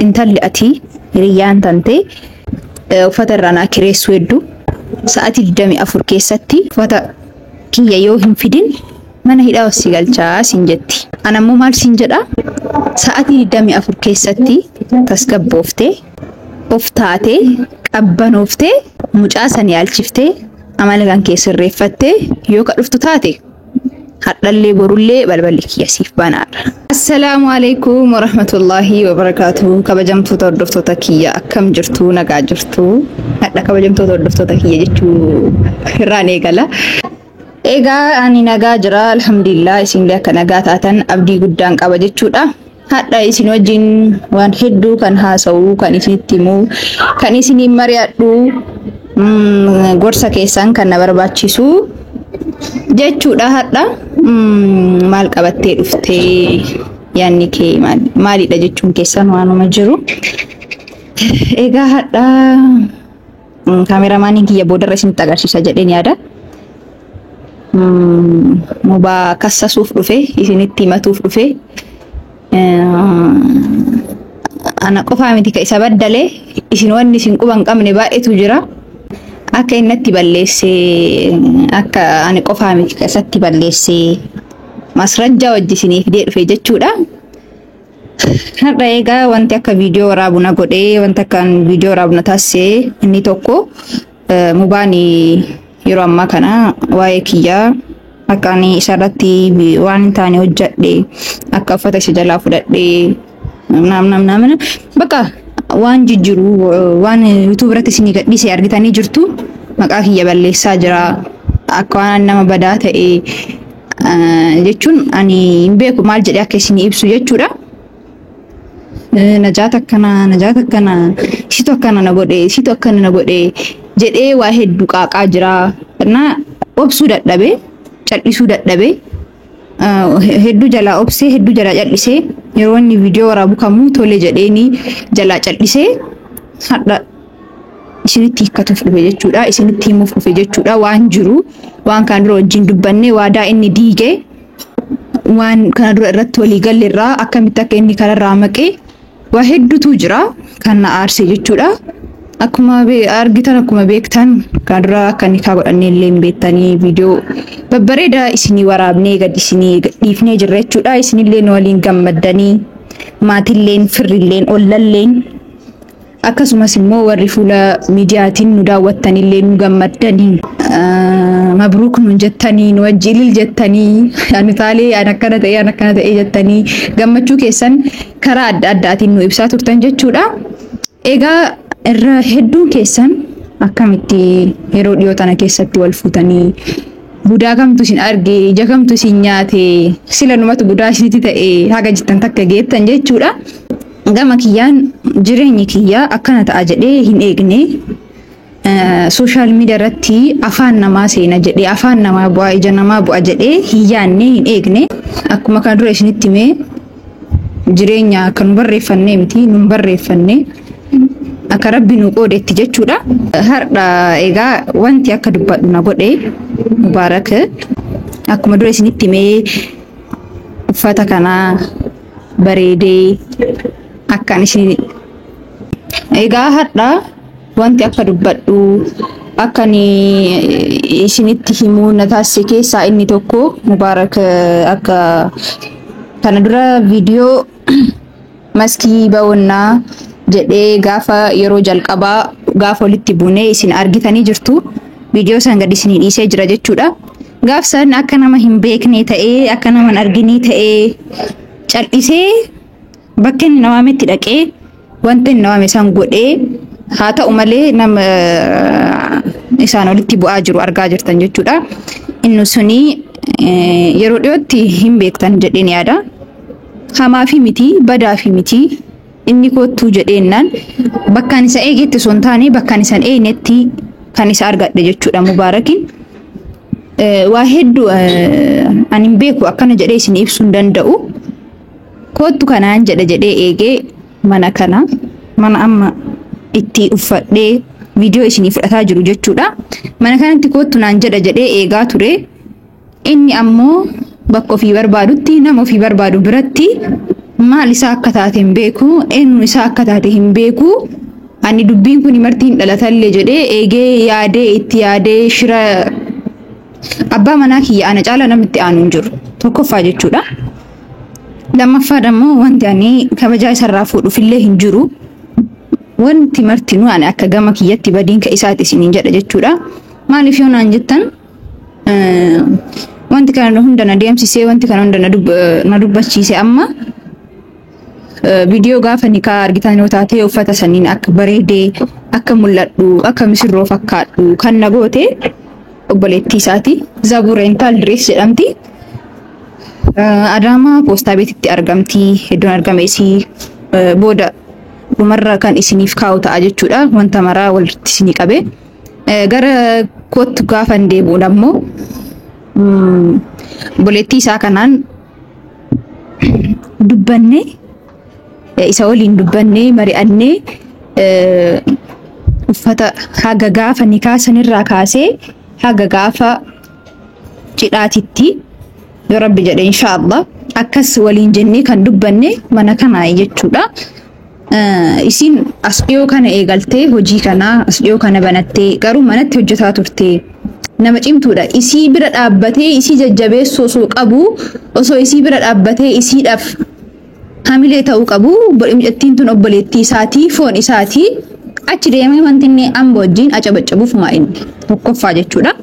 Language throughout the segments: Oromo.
Intalli ati hiriyyaan tantee uffata irraa naa kireessuu hedduu sa'aatii 24 keessatti uffata kiyya yoo hin fidin mana hidhaa ol si galchaa siin jetti. Ana immoo maal siin jedha? Sa'aatii 24 keessatti tasgabbooftee of taatee qabbanooftee mucaa san yaalchiftee amala kan kee sirreeffattee yoo ka dhuftu taate hadhallee borullee balballi kiyya siif banaadha. Assalaamu alaikum warahmatullaahi wabarakaatuhu. Kabajamtoota hordoftoota kiyya, akkam jirtu? Nagaa jirtu? Hadha kabajamtoota hordoftoota kiyya jechuu irraan eegala. Egaa ani nagaa jira, alhamdulillah. Isinillee akka nagaa taatan abdii guddaan qaba jechuudha. Hadha isin wajjin waan hedduu kan haasa'u, kan isinitti himu, kan isiniin mari'adhu, gorsa keessan kan na barbaachisu jechuudha. Hadha maal qabattee dhuftee, yaanni kee maalidha jechuun keessan waanuma jiru. Egaa hadha kaameramaaniin kiyya boodarra isinitti agarsiisa jedheen yaada. Mubaa kassasuuf dhufe, isinitti himatuuf dhufe. Ana qofaa miti ka isa baddalee, isin wanni isin quba hin qabne baay'eetu jira. Akka inni natti balleessee, akka ani qofaa miti ka isatti balleessee masrajjaa wajji isinii fidee dhufe jechuudha. Har'a egaa wanti akka viidiyoo waraabu na godhee, wanti akka viidiyoo waraabu na taasisee inni tokko, mubaan yeroo ammaa kana waa'ee kiyyaa akka ani isarratti waan hin taane hojjedhe, akka uffata isa jalaa fudhadhe, naam naam naam bakka waan jijjiru waan YouTube irratti isinii gadhiise argitanii jirtu. Maqaa kiyya balleessaa jira, akka waan nama badaa ta'e jechuun ani hin beeku maal jedhee akka isinii ibsu jechuudha. Najaat akkana, Najaat akkana, isitu akkana na godhe, isitu akkana na godhe jedhee waa hedduu qaaqaa jira. Na obsuu dadhabe, cal'isuu dadhabe, hedduu jalaa obsee, hedduu jalaa cal'isee, yeroo inni viidiyoo waraabu kamuu tole jedheeni jalaa cal'isee, hadha isinitti hiikkatuuf dhufe jechuudha. Isinitti himuuf dhufe jechuudha. Waan jiru, waan kana dura wajjin dubbanne, waadaa inni diige, waan kana dura irratti walii galle irraa akkamitti akka inni kanarraa maqee, waa hedduutu jira kan na aarse jechuudha. Akkuma argitan, akkuma beektan, kana dura akka nikaa godhannee illee hin beektanii, viidiyoo babbareedaa isinii waraabnee gad isinii dhiifnee jirra jechuudha. Isinillee nu waliin gammaddanii, maatilleen, firrilleen, ollalleen, akkasumas immoo warri fuula miidiyaatiin nu daawwattanillee nu gammaddanii, mabruuk nuun jettanii, nu wajji ilil jettanii, ani taalee an akkana ta'e, an akkana ta'e jettanii gammachuu keessan karaa adda addaatiin nu ibsaa turtan jechuudha. Egaa irra hedduun keessan akkamitti yeroo dhiyoo tana keessatti wal fuutanii, budaa kamtu isin arge, ija kamtu isin nyaate, sila numatu budaa isinitti ta'e haga jettan takka geettan jechuudha. Gama kiyyaan jireenyi kiyya akkana ta'a jedhee hin eegne. Social media irratti afaan namaa seena jedhee, afaan namaa bu'a, ija namaa bu'a jedhee hin yaadne, hin eegne. Akkuma kana dura isinitti himee, jireenya akka nu barreeffannee miti, nu barreeffanne, akka Rabbi nu qoodetti jechuudha. Har'a egaa wanti akka dubbadhu na godhe, Mubaarak akkuma dura isinitti himee uffata kana bareedee akkaan isin. Egaa har'a wanti akka dubbadhu, akka ani isinitti himuu na taasise keessaa inni tokko, Mubaarak akka kana dura viidiyoo maskii ba'unnaa jedhee gaafa yeroo jalqabaa gaafa walitti buunee isin argitanii jirtu. Viidiyoo san gad isinii dhiisee jira jechuudha. Gaaf san akka nama hin beekne ta'ee, akka nama hin arginii ta'ee cal'isee bakka inni na waametti dhaqee wanta inni na waame san godhee, haa ta'u malee nama isaan walitti bu'aa jiru argaa jirtan jechuudha. Inni suni yeroo dhiyootti hin beektan jedheen yaada. Hamaa fi miti, badaa fi miti, inni kottuu jedheennaan bakkaan isa eegetti osoo hin taane bakkaan isa hin eegnetti kan isa argadhe jechuudha Mubaarakiin. Waa hedduu ani hin beeku, akkana jedhee isin ibsuu hin danda'u. Kottu kanaan jedhe jedhee eegee mana kana, mana amma itti uffadhee viidiyoo isinii fudhataa jiru jechuudha. Mana kanatti kottu naan jedha jedhee eegaa ture. Inni ammoo bakka ofii barbaadutti, nama ofii barbaadu biratti Maal isaa akka taate hin beeku, eenyu isaa akka taate hin beeku. Ani dubbiin kun marti hin dhalatallee jedhee eegee yaadee itti yaadee shira abbaa manaa kiyya ana caala namni aanu hin jiru. Tokkoffaa jechuudha. Lammaffaa immoo wanti ani kabajaa isarraa fuudhuufillee hin jiru. Wanti martinuu ani akka gama kiyyatti badiin ka isaati isiniin jedha jechuudha. Maaliif yoo naan jettan, wanti kana hunda na deemsisee, wanti kana hunda na dubbachiise, amma viidiyoo gaafa nikaa argitan yoo taate, uffata saniin akka bareedee akka mul'adhu, akka misirroo fakkaadhu kan na goote obboleettii isaati. Zabuu Rental Dress jedhamti. Adaamaa poostaa beetitti argamti. Iddoon argame isii booda dhumarra kan isiniif kaa'u ta'a jechuudha. Wanta maraa walitti isinii qabe. Gara kootti gaafa hin deebi'uun ammoo obboleettii isaa kanaan dubbannee, isa waliin dubbannee mari'annee, uffata haga gaafa nikaa sanirraa kaasee haga gaafa cidhaatitti, yoo Rabbi jedhe, inshaallah akkas waliin jennee kan dubbanne mana kanaa jechuudha. Isin as dhiyoo kana eegaltee, hojii kana as dhiyoo kana banattee, garuu manatti hojjetaa turte, nama cimtuudha. Isii bira dhaabbatee isii jajjabeessuu osoo qabu, osoo isii bira dhaabbatee isiidhaaf hamilee ta'uu qabu. Mucattiin tun obboleettii isaatii, foon isaatii, achi deemee wanti inni amba wajjin acabaccabuuf maa inni tokkoffaa jechuudha.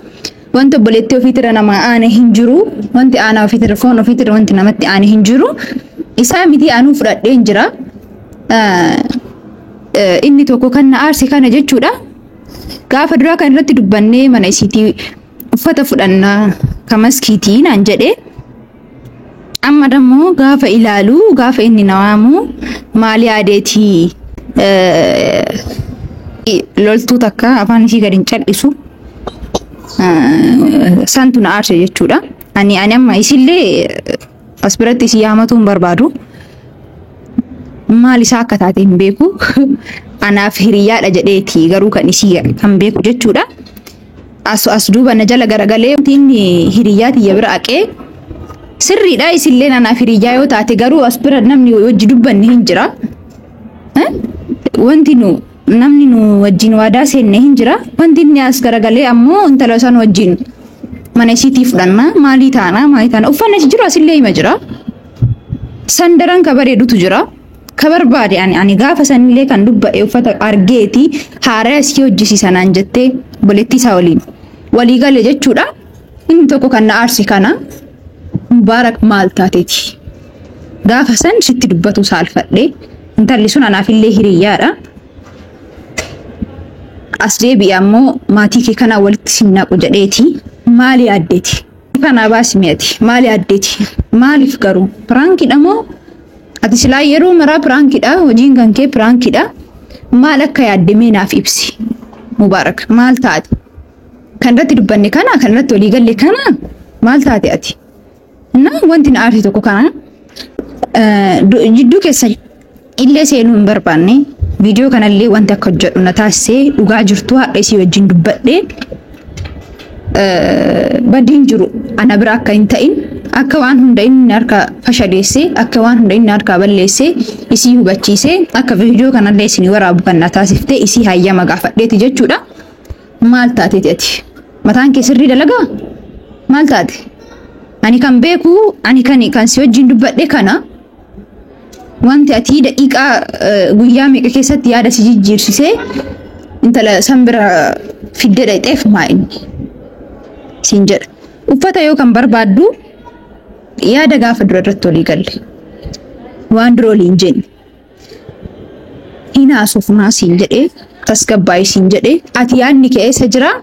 Wanti obboleettii ofiitirra nama aane hin jiru. Wanti aanaa ofiitirra, foon ofiitirra wanti namatti aane hin jiru. Isaa miti, anuu fudhadheen jira. Inni tokko kan na aarse kana jechuudha. Gaafa duraa kan irratti dubbannee mana isiitii uffata fudhannaa ka maskiitii naan jedhee, amma dammoo gaafa ilaalu, gaafa inni na waamu, maal yaadeetii loltuu takka afaan isii gadi hin cal'isu santu na aarse jechuudha. Ani amma isillee as biratti isii yaamatuu hin barbaadu. Maal isaa akka taate hin beeku. Anaaf hiriyyaadha jedheeti garuu kan isii kan beeku jechuudha. As duuba na jala garagalee inni hiriyyaa tiyya bira aqee sirriidha. Isillee anaaf hiriyyaa yoo taate, garuu as bira namni wajji dubbanne hin jira. Wanti nu namni nu wajjin waadaa seenne hin jira. Wanti inni as garagalee ammoo intala isaan wajjin mana isiitii fudhanna, maalii taana, maalii taana, uffanni as jiru asillee hima jira. Sandaran ka bareedutu jira. Ka barbaade ani gaafa sanillee kan dubba'e uffata argeeti haaraa asii hojjisiisanaan jettee obboleettii isaa waliin walii gale jechuudha. Inni tokko kan na aarse kana. Mubaarak, maal taateeti? Gaafa san sitti dubbatu saalfadhe. Intalli sun anaafillee hiriyyaadha. As deebi'e ammoo maatii kee kanaa walitti sin naqu jedheeti. Maali yaaddeeti? Kanaa baasi mi'ati. Maali yaaddeeti? Maaliif garuu? Prankiidha moo? Ati silaa yeroo maraa prankiidha. Hojiin kan kee prankiidha. Maal akka yaadde mee naaf ibsi. Mubaarak, maal taate? Kan irratti dubbanne kana, kan irratti walii galle kana, maal taate ati? Na wanti na aarse tokko kana. Jidduu keessa illee seenuu hin barbaanne. Viidiyoo kanallee wanti akka hojjedhu na taasisee dhugaa jirtu haadha isii wajjin dubbadhee, badiin jiru ana bira akka hin ta'in, akka waan hunda inni harka fashaleessee, akka waan hunda inni harkaa balleessee isii hubachiisee, akka viidiyoo kanallee isinii waraabu kan na taasiftee isii hayyama gaafadheeti jechuudha. Maal taateeti ati? Mataan kee sirrii dalagaa? Maal taate? Ani kan beeku, ani kan si wajjin dubbadhe kana, wanti ati daqiiqaa guyyaa meeqa keessatti yaada si jijjiirsisee intala san bira fiddee dhaqxeef maa inni? Siin jedha. Uffata yoo kan barbaaddu, yaada gaafa dura irratti walii galle. Waan dura waliin jenne. Hin haasofnaa siin jedhee, tasgabbaa'ii siin jedhee, ati yaadni kee eessa jiraa?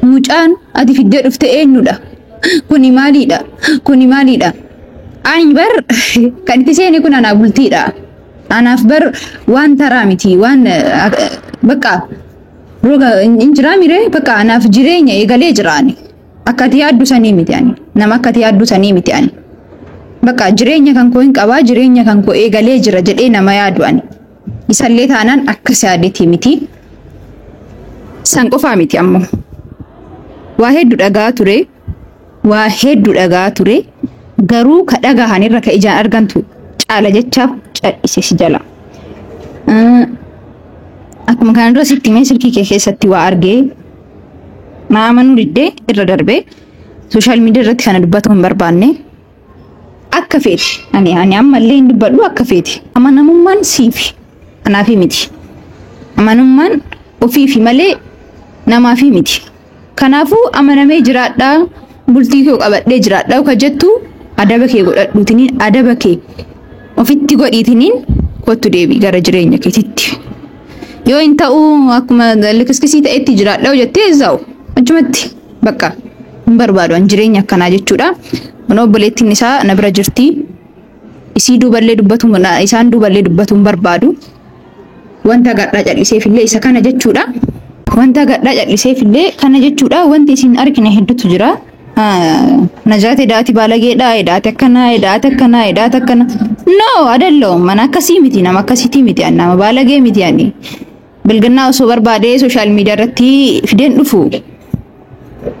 Mucaan ati fiddee dhufte eenyudha? Kuni maaliidha? Kuni maaliidha? Ani bar kan itti seene kun anaa bultiidha. Anaaf bar waan taraa miti, waan bakka roga hin jiraa miree, bakka anaaf jireenya eegalee jiraani. Akka ati yaaddu sanii miti ani. Nama akka ati yaaddu sanii miti ani. Bakka jireenya kan koo hin qabaa, jireenya kan koo eegalee jira jedhee nama yaadu ani. Isallee taanaan akkas yaadeeti miti. San qofaa miti ammoo. Waa hedduu dhagaa ture. Waa hedduu dhagaa ture. Garuu ka dhagahan irra ka ijaan argantu caala jechaaf cal'ise si jala. Akkuma kana dura sitti himee silkii kee keessatti waa argee na amanuu diddee irra darbee social media irratti kana dubbatu hin barbaanne. Akka feeti ani ammallee hin dubbadhu akka feeti. Amanamummaan siifi anaafi miti. Amanamummaan ofiifi malee namaafi miti. Kanaafuu amanamee jiraadhaa bultii kee qabadhee jiraadhaa ka jettu adaba kee godhadhuutiniin adaba kee ofitti godhiitiniin kottu deebii gara jireenya keetitti. Yoo hin ta'u akkuma likiskisii ta'etti jiraadhaa jettee zaa'u achumatti bakka hin barbaadu an jireenya akkanaa jechuudha. Kun obboleettiin isaa na bira jirti. Isii duuballee dubbatu isaan duuballee dubbatu hin barbaadu. Wanta gadhaa calliseefillee isa kana jechuudha. Wanta gadhaa calliseefillee kana jechuudha. Wanti isin argine hedduutu jira. Najaate daati baalageedha, daati akkanaa, daati akkanaa, daati akkana. No, adalloo mana akkasii miti, nama akkasiitii miti, ani nama baalagee miti ani. Bilginnaa osoo barbaadee social media irratti fideen dhufu.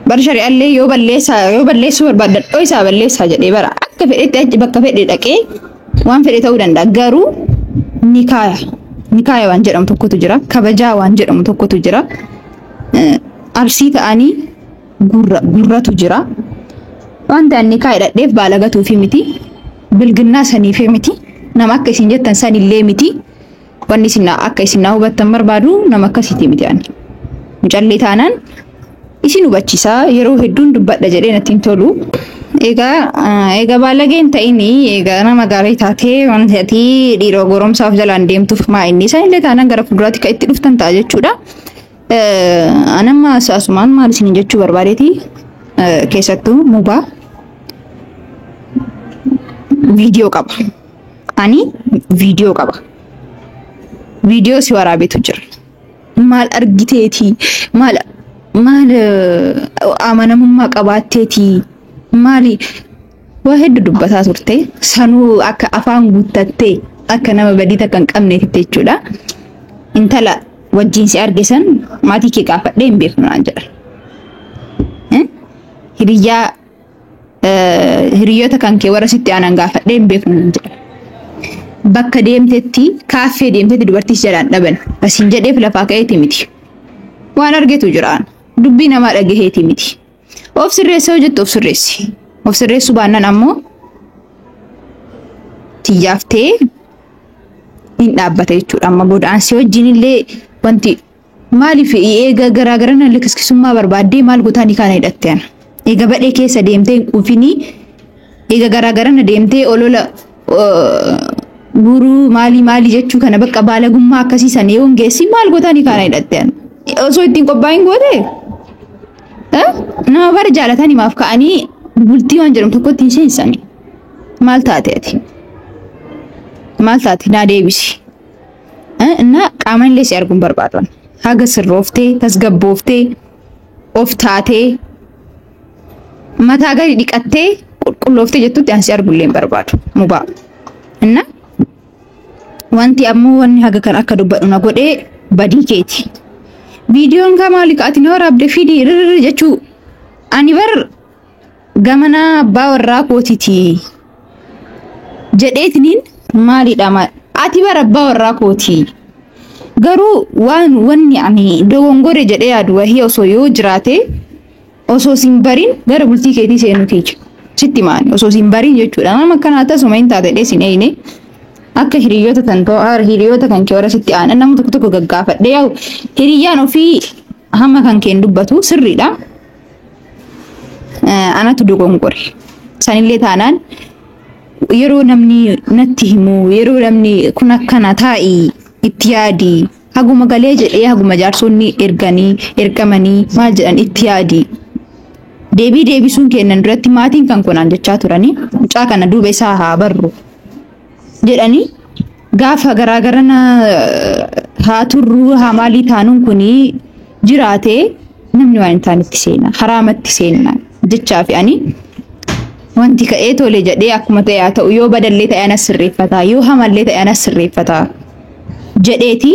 Bar shari'allee yoo balleessuu barbaadda dhoo isaa balleessaa jedhee bara akka fedhetti achi bakka fedhe dhaqee waan fedhe ta'uu danda'a. Garuu nikaaya waan jedhamu tokkotu jira, kabajaa waan jedhamu tokkotu jira. Arsii ta'anii gurratu jira. Wanta ani nikaaya hidhadheef baalagatuufi miti, bilginnaa saniifi miti, nama akka isin jettan sanillee miti. Wanni isin akka isin na hubattan barbaadu nama akkasiiti miti ani. Mucallee taanaan isin hubachiisaa yeroo hedduun dubbadha jedhee natti hin tolu. Egaa baalageen ta'ini egaa nama gaarii taatee wanta ati dhiira goromsaaf jalaan deemtuuf maa inni isaanillee taanaan gara fuulduraatti kan itti dhuftan ta'a jechuudha. Anamma asumaan maal isin jechuu barbaadeeti keessattuu mubaa viidiyoo qaba. Ani viidiyoo qaba. Viidiyoo si waraabeetu jira. Maal argiteeti? Maal maal amanamummaa qabaatteeti? Maali waa hedduu dubbataa turte sanuu akka afaan guuttattee akka nama badii takka hin qabneetitti jechuudha. Intala wajjin si arge san maatii kee gaafadhee hin beeknu naan jedhan. Hiriyoota kan kee warra sitti aanan gaafadhee hin beeknu naan jedhan. Bakka deemtetti kaaffee deemtetti dubartii si jalaan dhaban. Asiin jedheef lafaa ka'eeti miti. Waan argetu jiraan. Dubbii namaa dhagaheeti miti. Of sirreessa yoo jettu of sirreessi. Of sirreessuu baannaan ammoo tiyyaaftee hin dhaabbata jechuudha. Amma booda ansi wajjin illee wanti maaliif eega garaagarana likiskisummaa barbaaddee maal gootaa ni kana hidhatte ana. Eega badhee keessa deemtee hin quufinii eega garaagarana deemtee olola guruu maalii maalii jechuu kana bakka baalagummaa akkasii san yoo hin geessi maal gootaa ni kana hidhatte ana. Osoo ittiin qophaa'in goote nama bara jaalatanii maaf ka'anii bultii waan jedhamu tokkotti hin seensani. Maal taate ati? Maal taate naa deebisi. Inna qaamaan illee si arguun barbaadan. Haga sirrooftee, tasgabbooftee, of taatee, mataa gadi dhiqattee, qulqullooftee jettutti an si argullee hin barbaadu. Mubaa. Inna wanti ammoo wanni haga kan akka dubbadhu na godhee badii keeti. Viidiyoon kaa maali ka ati na waraabde fidii rirri jechuu ani bar gamanaa abbaa warraa kootiti jedheetiniin maalidha maal ati bar abbaa warraa kooti garuu waan wanni ani dogongore jedhee yaadu wahii osoo yoo jiraate osoo sin barin gara bultii keetii seenuu keecha sitti maani osoo sin barin jechuudha nama akkanaa tasuma hin taate dheesin eeyne akka hiriyoota kan hiriyoota kan kee warra sitti aanan nama tokko tokko gaggaafadhe yaa'u hiriyyaan ofii hamma kan keen dubbatu sirriidha. Anatu dogongore. Sanillee taanaan yeroo namni natti himu yeroo namni kun akkana taa'i itti yaadi haguma galee jedhee haguma jaarsonni erganii ergamanii maal jedhan itti yaadi. Deebii deebisuun kennan duratti maatiin kan kunaan jechaa turanii mucaa kana duuba isaa haa barru jedhanii gaafa garaagarana haa turru haa maalii taanuun kuni jiraatee namni waan hin taanetti seena haraamatti seena jechaa fi ani wanti ka'ee tole jedhee akkuma ta'e haa ta'u yoo badallee ta'e anas sirreeffata yoo hamallee ta'e anas sirreeffata jedheeti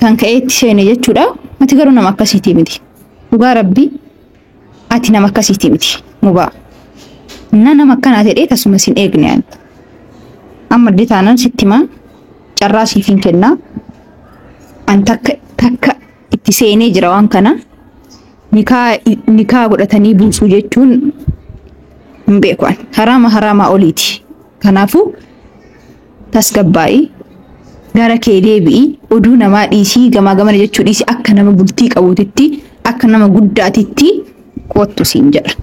kan ka'eetti seene jechuudha. Ati garuu nama akkasiitii miti. Dhugaa rabbii ati nama akkasiitii miti. Mubaa. Nama akkanaa ta'ee tasuma sin eegne ani. Amma illee taanaan sitti himaa, carraa siif hin kennaa. An takka takka itti seenee jira waan kana. Nikaa godhatanii buusuu jechuun hin beeku ani. Haraama haraamaa oliiti. Kanaafuu tasgabbaa'ii, gara kee deebi'i, oduu namaa dhiisii, gamaa gamana jechuu dhiisii, akka nama bultii qabuutitti, akka nama guddaatitti kottu siin jedha.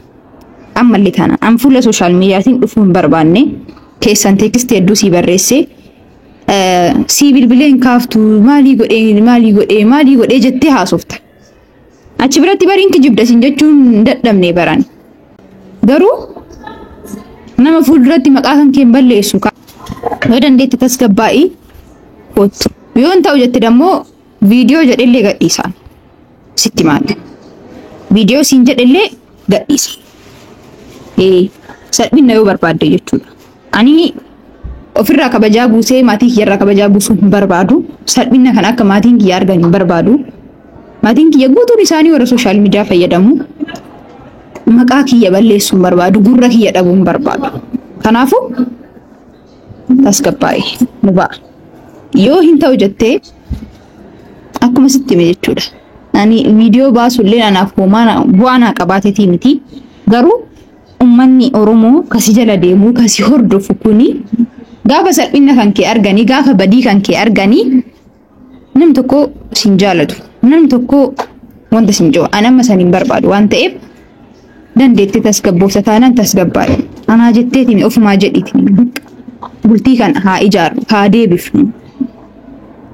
Ammallee taanaan an fuula social mediaatiin dhufuu hin barbaanne, keessan textii hedduu sii barreesse, sii bilbileen kaaftu, maalii godhee, maalii godhee, maalii godhee jettee haasofta. Achi biratti bariin kijibda siin jechuun hin dadhabne baran. Garuu nama fuulduratti maqaa kan kee hin balleessu. Yoo dandeette tasgabbaa'ii kottu. Yoo hin ta'u jette dammoo viidiyoo jedhellee gadhiisaan. Sitti maali? Viidiyoo siin jedhellee gadhiisa. Salphina yoo barbaadde jechuudha. Ani ofirraa kabajaa buusee maatii kiyyarraa kabajaa buusuu hin barbaadu. Salphina kan akka maatiin kiyya argan hin barbaadu. Maatiin kiyya guutuun isaanii warra social media fayyadamu. Maqaa kiyya balleessuu hin barbaadu. Gurra kiyya dhabuu hin barbaadu. Kanaafuu tasgabbaa'ee nu ba'a. Yoo hin ta'u jettee akkuma sitti hime jechuudha. Ani viidiyoo baasullee anaaf homaa bu'aa naa qabaateetii miti. Garuu uummanni Oromoo kasi jala deemu, kasi hordofu kuni gaafa salphina kan kee arganii, gaafa badii kan kee arganii, namni tokko sin jaalatu. Namni tokko wanta sin jiru. Ani amma san hin barbaadu waan ta'eef, dandeettee tasgabboofta taanaan tasgabbaadha. Anaa jetteetimi ofumaa jedhiiti. Bultii kana haa ijaarru, haa deebifnu.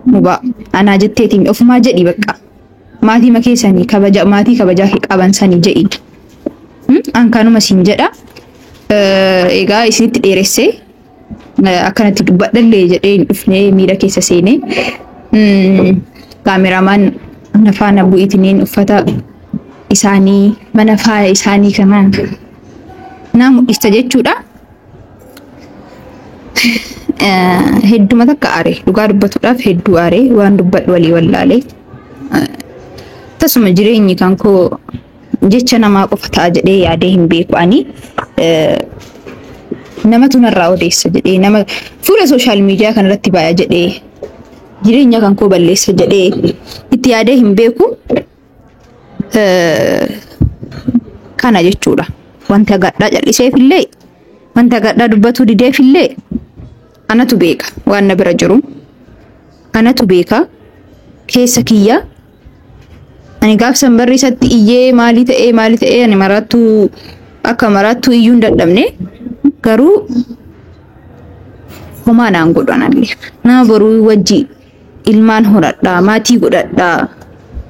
Mubaa anaa jetteetimi ofumaa jedhi bakka. Maatii keessanii kabaja, maatii kabajaa qaban sanii jedhi. An kanuma siin jedha. Egaa isinitti dheeressee, akkanatti dubbadhallee jedhee hin dhufnee, miira keessa seenee. Cameraman na faana bu'itiniin uffata isaanii, mana faaya isaanii kanaan naa mul'ista jechuudha. Hedduma takka aare, dhugaa dubbatuudhaaf hedduu aare, waan dubbadhu walii wallaalee. Tasuma jireenyi kan koo jecha namaa qofa ta'a jedhee yaadee hin beeku ani. Namatu narraa odeessa jedhee, nama fuula social media kanarratti baaya jedhee, jireenya kan koo balleessa jedhee itti yaadee hin beeku. Kana jechuudha. Wanta gadhaa calliseefillee, wanta gadhaa dubbatuu dideefillee, anatu beeka waan na bira jiru. Anatu beeka keessa kiyya. Ani gaafsan barri isatti iyyee maalii ta'ee, maalii ta'ee, ani maraattuu akka maraattuu iyyuu hin dadhabne, garuu homaa naan godhu anallee. Nama boruu wajji ilmaan horadhaa, maatii godhadhaa,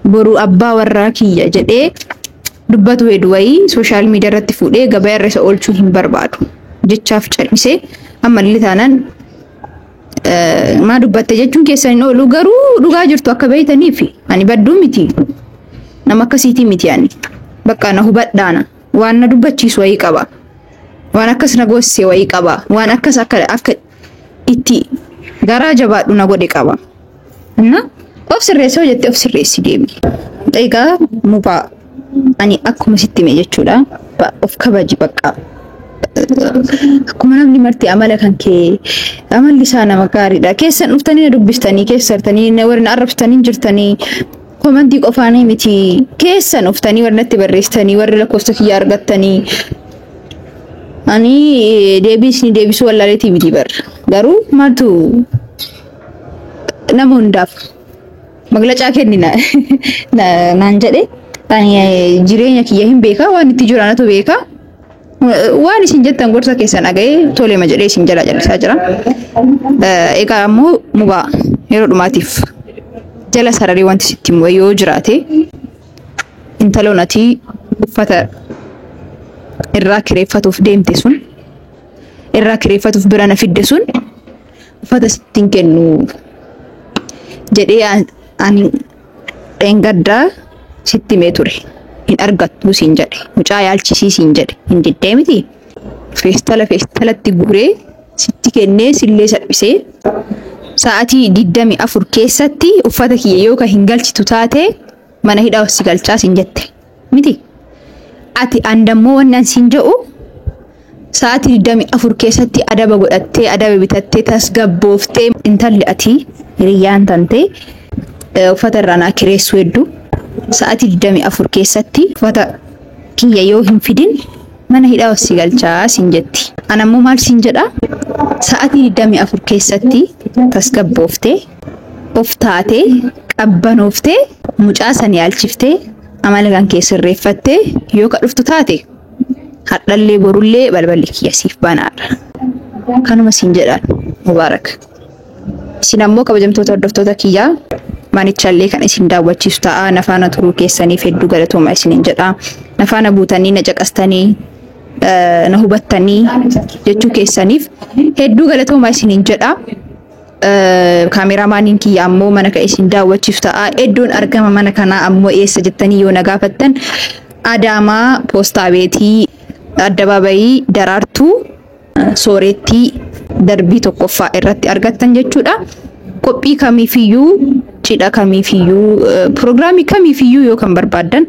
boruu abbaa warraa kiyya jedhee dubbatu hedu wayii social media irratti fuudhee gabaa irra isa oolchuu hin barbaadu. Jechaaf callisee, ammallee taanaan maa dubbatte jechuun keessan hin oolu, garuu dhugaa jirtu akka beeytaniif ani badduu miti. Nama akkasiitii miti ani. Bakka na hubadhaana. Waan na dubbachiisu wayii qaba. Waan akkas na goossise wayii qaba. Waan akkas akka itti garaa jabaadhu na godhe qaba. Na of sirreessoo jettee of sirreessi deemi. Egaa mubaa, ani akkuma sitti hime jechuudha. Of kabaji bakka. Akkuma namni marti amala kan kee amalli isaa nama gaariidha. Keessan dhuftanii na dubbistanii, keessartanii warri na arrabsitanii jirtanii, commentii qofaanii miti, keessan dhuftanii warri natti barreessitanii, warri lakkoofsa kiyya argattanii, ani deebii isin deebisuu wallaaleetii miti bar. Garuu maaltu nama hundaaf maglacaa kennina naan jedhe, ani jireenya kiyya hin beeka, waan itti jiru anatu beeka. Waan isin jettan gorsa keessan dhaga'ee tolema jedhee isin jala jallisaa jira. Egaa ammoo mubaa, yeroo dhumaatiif jala sararii wanti sitti himu yoo jiraate, intaloon ati uffata irraa kireeffatuuf deemte sun, irraa kireeffatuuf bira na fidde sun, uffata sittiin kennu jedhee ani dheengaddaa sitti himee ture. Hin argattu siin jedhe. Mucaa yaalchisii siin jedhe. Hin diddee miti. Feestala feestalatti guuree sitti kennee, sillee salphisee, sa'aatii 24 keessatti uffata kiyya yoo ka hin galchitu taate mana hidhaa si galchaa siin jette. Miti. Ati an dammoo wanni an siin jedhu Sa'aatii 24 keessatti adaba godhattee, adaba bitattee, tasgabbooftee, intalli ati hiriyyaan tantee uffata irraa naa kireessuu hedduu sa'aatii 24 keessatti uffata kiyya yoo hin fidin mana hidhaa si galchaa siin jetti. Ana ammoo maal siin jedha? Sa'aatii 24 keessatti tasgabbooftee, of taatee, qabbanooftee, mucaa san yaalchiftee, amala kan kee sirreeffattee yoo ka dhuftu taate, hadhallee borullee balballi kiyya siif banaadha. Kanuma siin jedhaan, Mubaarak. Isin ammoo kabajamtoota hordoftoota kiyyaa, manichallee kan isin daawwachiisu ta'a. Nafaana turuu keessaniif hedduu galatooma isiniin jedha. Nafaana buutanii na caqastanii, na hubattanii jechuu keessaniif hedduu galatooma isiniin jedha. Kaameraamaaniin kiyya ammoo mana kan isin daawwachiisu ta'a. Iddoon argama mana kanaa ammoo eessa jettanii yoo na gaafattan, Adaamaa Poostaa Beetii, Addabaabayii Daraartuu Soorettii, darbii tokkoffaa irratti argattan jechuudha. Qophii kamiifiyyuu, cidha kamiifiyyuu, piroogiraamii kamiifiyyuu yoo kan barbaaddan